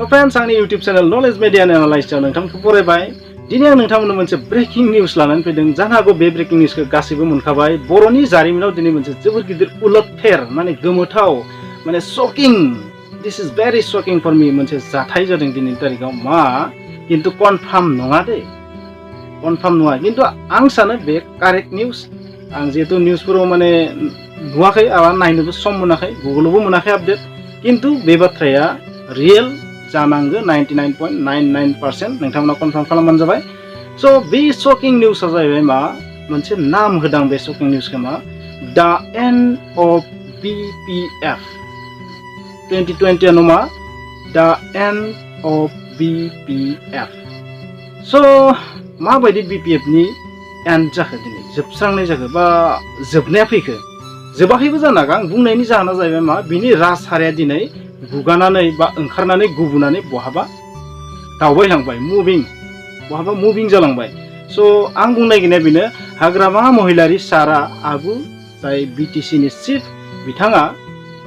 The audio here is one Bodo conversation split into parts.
फ्रेंड्स आंनि यूट्यूब चैनल नलेज मीडिया एनालाइस्टआव नोंथांखौ बरायबाय। दिनै आं नोंथांमोननो मोनसे ब्रेकिं निउस लानानै फैदों। जानो हागौ बे ब्रेकिं निउसखौ गासैबो मोनखाबाय। बर'नि जारिमिनाव दिनै मोनसे जोबोद गिदिर उलटफेर माने गोमोथाव माने शकिं, दिस इज भेरी शकिं फर मी मोनसे जाथाय जादों दिनैनि तारिखाव। मा किन्तु कनफार्म नङा दे, कनफार्म नङा, किन्तु आं सानो बे कारेक्ट निउस। आं जिहेतु निउसफोराव माने नुवाखै आरो नायनोबो सम मोनाखै, गुगोलावबो मोनाखै आपडेट, किन्तु बे बाथ्राया रियेल जानांगो 99.99% नोंथांमोना कनफार्म खालामबानो जाबाय। स' बे शकिं निउसआ जाहैबाय मा मोनसे नाम होदां बे शकिं निउसखौ मा दा एन्ड अफ BPF 2020 आनो मा दा एन्ड अफ BPF। स' माबायदि BPF नि एन्ड जाखो दिनै जोबस्रांनाय जाखो बा जोबनाया फैखो जोबाखैबो जानो हागौ। आं बुंनायनि जाहोना जाहैबाय मा बिनि राजहाराया दिनै गुगानानै बा ओंखारनानै गुबुनानै बहाबा दावबायलांबाय, बहाबा मुभिं जालांबाय। स' आं बुंनो नागिरनाया बेनो, हाग्रामा महिलारि सारा आबु जाय BTC नि चिफ, बिथाङा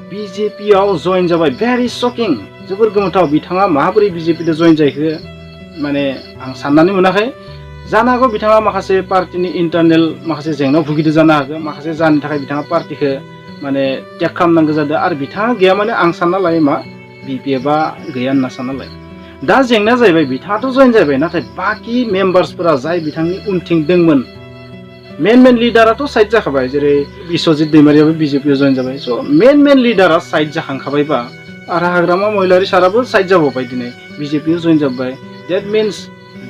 BJP आव जइन जाबाय। भेरि शकिं, जोबोर गोमोथाव। बिथाङा माबोरै BJP दो जइन जायखो माने आं साननानै मोनाखै। जानो हागौ बिथाङा माखासे पार्टीनि इन्टारनेल माखासे जेंनायाव भुगिदो जानो हागौ, माखासे जानो थाखाय बिथाङा पार्टीखौ माने टेक खालामनांगौ जादों। आरो बिथाङा गैया माने आं सानना लायो मा BPFआ गैया होनना सानना लायो। दा जेंनाया जाहैबाय बिथाङाथ' जइन जाबाय, नाथाय बाखि मेम्बार्सफोरा जाय बिथांनि उनथिं दंमोन, मेन लिडाराथ' साइड जाखाबाय। जेरै बिश्वजित दैमारियाबो BJP आव जइन जाबाय। स' मेन लिडारा साइड जाखांखाबायबा आरो हाग्रामा महिलारि साराबो साइड जाबावबाय, दिनै BJP आव जइन जाबाय। देट मिन्स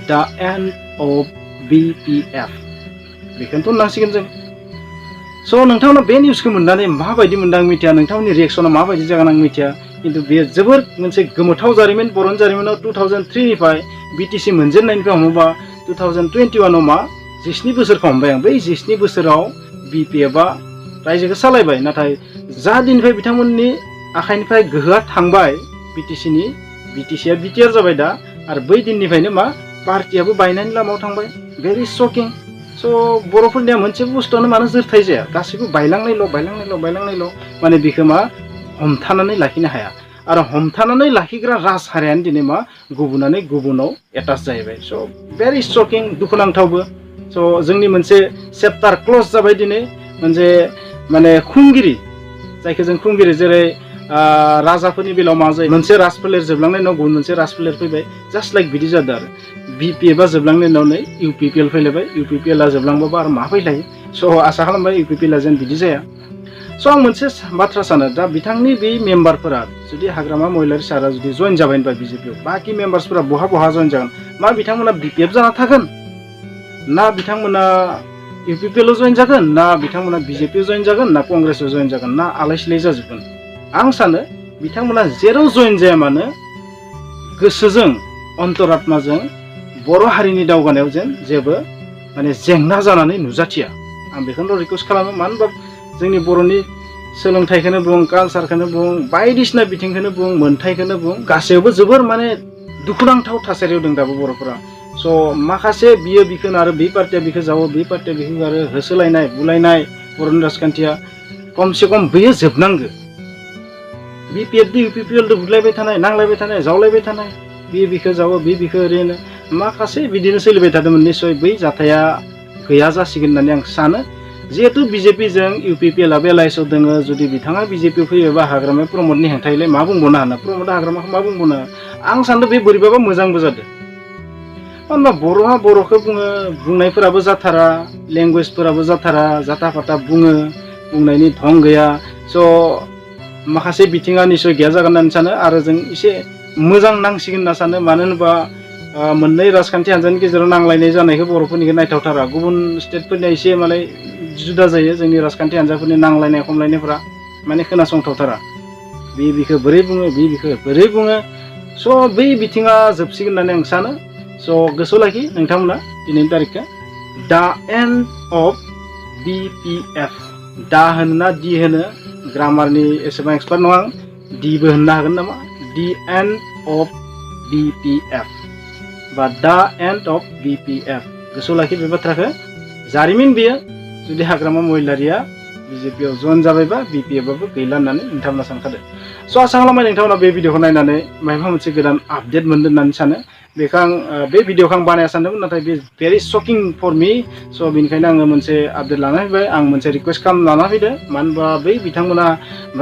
दा एन्ड अफ BPF बेखौनोथ' होननांसिगोन जों। स' नोंथांमोना बे निउसखौ मोननानै माबायदि मोनदां मिथिया, नोंथांमोननि रिएक्सना माबायदि जागोन आं मिथिया, किन्तु बेयो जोबोर मोनसे गोमोथाव जारिमिन। बर'नि जारिमिनाव 2003 निफ्राय BTC मोनजेननायनिफ्राय हमोबा 2021 आव मा 17 बोसोरखौ हमबाय आं। बै 17 बोसोराव BPFआ रायजोखौ सालायबाय, नाथाय जा दिननिफ्राय बिथांमोननि आखाइनिफ्राय गोहोआ थांबाय BTCआ BTR जाबाय दा, आरो बै दिननिफ्रायनो मा पार्टीयाबो बायनायनि लामायाव थांबाय। भेरि शकिं। स' बर'फोरनिया मोनसे बुस्थुआनो मानो जोरथाय जाया, गासैबो बायलांनायल' माने बेखौ मा हमथानानै लाखिनो हाया। आरो हमथानानै लाखिग्रा राजहारायानो दिनै मा गुबुनाव एटाच जाहैबाय। स' भेरि शकिं, दुखुनांथावबो। स' जोंनि मोनसे चेप्टार क्लज जाबाय दिनै। मोनसे माने खुंगिरि, जायखौ जों खुंगिरि, जेरै राजाफोरनि बेलायाव मा जायो, मोनसे राजफोलेर जोबलांनायनि उनाव गुबुन मोनसे राजफोलेर फैबाय, जास्ट लाइक बिदि जादों आरो। BPFआ जोबलांनायनि उनाव नै UPPL फैलायबाय, UPPLआ जोबलांबाबा आरो मा फैलायो। स' आसा खालामबाय UPPLआ जेन बिदि जाया। स' आं मोनसे बाथ्रा सानो, दा बिथांनि बे मेम्बारफोरा जुदि हाग्रामा महिलारि सारा जुदि जइन जाबाय होनबा BJPआव, बाखि मेम्बार्सफोरा बहा जइन जागोन? मा बिथांमोना BPF जाना थागोन, ना बिथांमोना UPPL आव जइन जागोन, ना बिथांमोना BJP आव जइन जागोन, ना कंग्रेसआव जइन जागोन, ना आलाय सिलाय जाजोबगोन? आं सानो बिथांमोना जेराव जइन जाया मानो गोसोजों अन्तरात्माजों बर' हारिनि दावगानायाव जेबो माने जेंना जानानै नुजाथिया। आं बेखौनो रिक्वेस्ट खालामो। मानो होनबा जोंनि बर'नि सोलोंथाइखौनो बुं, कालसारखौनो बुं, बायदिसिना बिथिंखौनो बुं, मोन्थाइखौनो बुं, गासैयावबो जोबोर माने दुखुनांथाव थासारियाव दं दाबो बर'फोरा। स' माखासे बिखौनो आरो बे पार्टिया बिखौ जावो, बे पार्टिया बिखौ आरो होसोलायनाय बुलायनाय बर'नि राजखान्थिया खमसे खम बेयो जोबनांगौ। BPF दो UPPL दो बुलायबाय थानाय, नांलायबाय थानाय, जावलायबाय थानाय, बिखौ जावो, बिखौ ओरैनो माखासे बिदिनो सोलिबाय थादोंमोन। निस्सय बै जाथाया गैया जासिगोन होननानै आं सानो। जिहेतु BJPजों UPPLआबो एलायन्सआव दङ, जुदि बिथाङा BJP फैयोबा हाग्रामाया प्रमदनि हेंथायैलाय मा बुंबावनो हानो, प्रमदआ हाग्रामाखौ मा बुंबावनो? आं सानदों बे बोरैबाबा मोजांबो जादों। मानो होनबा बर'हा बर'खौ बुङो, बुंनायफोराबो जाथारा, लेंगुवेजफोराबो जाथारा, जाथा फाथा बुङो, बुंनायनि धं गैया। स' माखासे बिथिङा निस्सय गैया जागोन होननानै सानो, आरो जों एसे मोजां नांसिगोन होनना सानो। मानो होनोबा मोननै राजखान्थि हान्जानि गेजेराव नांलायनाय जानायखौ बर'फोरनिखौ नायथावथारा। गुबुन स्टेटफोरनिया एसे माने जुदा जायो, जोंनि राजखान्थि हान्जाफोरनि नांलायनाय खमलायनायफोरा माने खोनासंथावथारा। बिखौ बोरै बुङो, बिखौ बोरै बुङो। स' बै बिथिङा जोबसिगोन होननानै आं सानो। स' गोसोआव लाखि नोंथांमोना दिनैनि तारिखखौ, दा एन्ड अफ BPF। दा होनोना दि होनो, ग्रामारनि एसेबां एक्सपार्ट नङा आं, दिबो होननो हागोन नामा? दि एन्ड अफ BPF बा दा एन्ड अफ BPF। गोसोआव लाखि बे बाथ्राखौ। जारिमिन बेयो, जुदि हाग्रामा महिलारिया BJP आव जइन जाबायबा BPF आबो गैला होननानै नोंथांमोना सानखादो स' आसा खालामबाय नोंथांमोना बे भिडिअखौ नायनानै माबा मोनसे गोदान आपडेट मोनदों होननानै सानो बेखौ आं बे भिडिअखौ आं बानायनो सानदोंमोन नाथाय बे भेरि शकिं फर मी स' बेनिखायनो आङो मोनसे आपडेट लाना फैबाय आं मोनसे रिकुवेस्ट लाना फैदो मानो होनबा बै बिथांमोना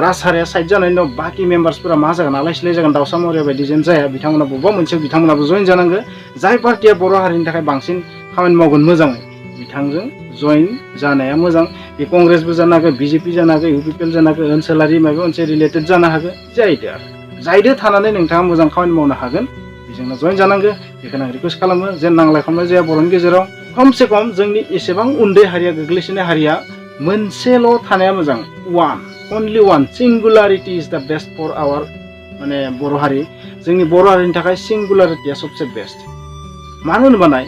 राजहारिया साइड जानायनि उनाव बाखि मेम्बार्सफोरा मा जागोन आलाय सिलाय जागोन दाउसा मौर्या बायदि जेन जाया बिथांमोना बबेबा मोनसे बिथांमोनाबो जइन जानांगो जाय पार्टिया बर' हारिनि थाखाय बांसिन खामानि मावगोन मोजाङै बिथांजों जइन जानाया मोजां बे कंग्रेसबो जानो हागौ BJP जानो हागौ UPPL जानो हागौ ओनसोलारि माबा मोनसे रिलेटेड जानो हागौ जायदो आरो जायदो थानानै नोंथाङा मोजां खामानि मावनो हागोन बेजोंनो जइन जानांगो बेखौनो आं रिकुवेस्ट खालामो जेन नांलाय खमलाय जाया बर'नि गेजेराव खमसे खम जोंनि एसेबां उन्दै हारिया गोग्लैसोनाय हारिया मोनसेल' थानाया मोजां वान अनलि वान सिंगुलारिटि इज द बेस्ट फर आवार माने बर' हारि जोंनि बर' हारिनि थाखाय सिंगुलारिटिया सबसे बेस्ट मानो होनोबा नाय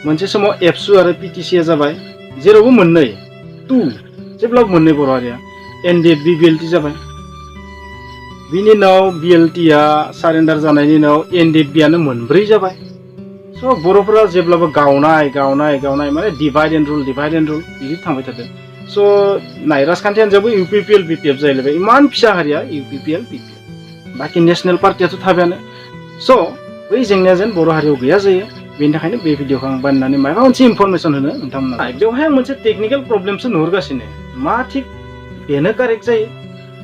मोनसे समाव एबसु आरो PTC जाबाय जेरावबो मोननै टु जेब्लाबो मोननै बर' हारिया NDF BLT जाबाय बिनि उनाव BLT आ सारेन्डार जानायनि उनाव NDF आनो मोनब्रै जाबाय स' बर'फोरा जेब्लाबो गावनाय माने डिभाइड एन्ड रुल बिदि थांबाय थादों स' नाय राजखान्थि हान्जायाबो UPPL BPF जाहैलायबाय इमान फिसा हारिया UPPL BPF बाखि नेसनेल पार्टियाथ' थाबायानो स' बै जेंनाया जेन बर' हारियाव गैया जायो बेनि थाखायनो बे भिडिअखौ आं बानायनानै माबा मोनसे इनफरमेसन होनो नोंथांमोना बेवहाय आं मोनसे टेकनिकेल प्रब्लेमसो नुहुरगासिनो मा थिग बेनो कारेक्ट जायो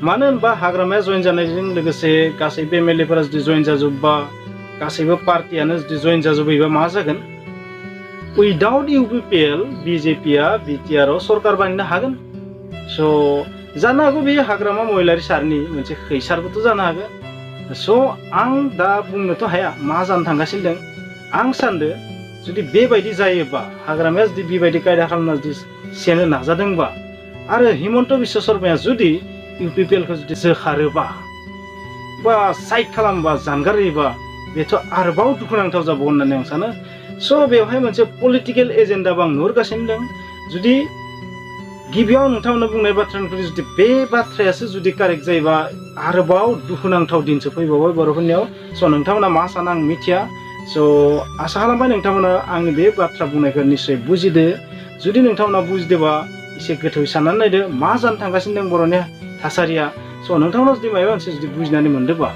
मानो होनबा हाग्रामाया जइन जानायजों लोगोसे गासैबो MLA फोरा जुदि जइन जाजोबबा गासैबो पार्टियानो जुदि जइन जाजोबैबा मा जागोन उइदाउट UPPL BJP आ BTR आव सरकार बानायनो हागोन स' जानो हागौ बे हाग्रामा महिलारि सारनि मोनसे खैसारबोथ' जानो हागौ स' आं दा बुंनोथ' हाया मा जानो थांगासिनो दं आं सानदो जुदि बेबायदि जायोबा हाग्रामाया जुदि बेबायदि कायदा खालामना जुदि सेनो नाजादोंबा आरो हिमन्त बिश्व शर्माया जुदि UPPL खौ जुदि जोखारोबा बा साइड खालामबा जानगारोबा बेथ' आरोबाव दुखुनांथाव जाबावो होननानै आं सानो स' बेवहाय मोनसे पलिटिकेल एजेन्डाबो आं नुहुरगासिनो दं जुदि गिबियाव नोंथांमोना बुंनाय बाथ्रानिख्रुइ जुदि बे बाथ्रायासो जुदि कारेक्ट जायोबा आरोबाव दुखुनांथाव दिनसो फैबावबाय बर'फोरनियाव स' नोंथांमोना मा सानो आं मिथिया स' आसा खालामबाय नोंथांमोना आंनि बे बाथ्रा बुंनायखौ निस्सय बुजिदो जुदि नोंथांमोना बुजिदोबा एसे गोथौयै साननानै नायदो मा जानो थांगासिनो दं बर'नि थासारिया स' नोंथांमोना जुदि माबा मोनसे जुदि बुजिनानै मोनदोंबा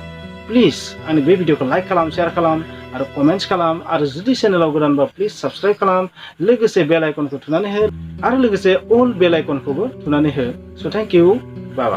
प्लिज आंनि बे भिडिअखौ लाइक खालाम शेयार खालाम आरो कमेन्ट्स खालाम आरो जुदि चेनेलाव गोदानबा प्लिज साबस्क्राइब खालाम लोगोसे बेल आइकनखौ थुनानै हो आरो लोगोसे अल बेल आइकनखौबो थुनानै हो स' थेंक इउ बाय बाय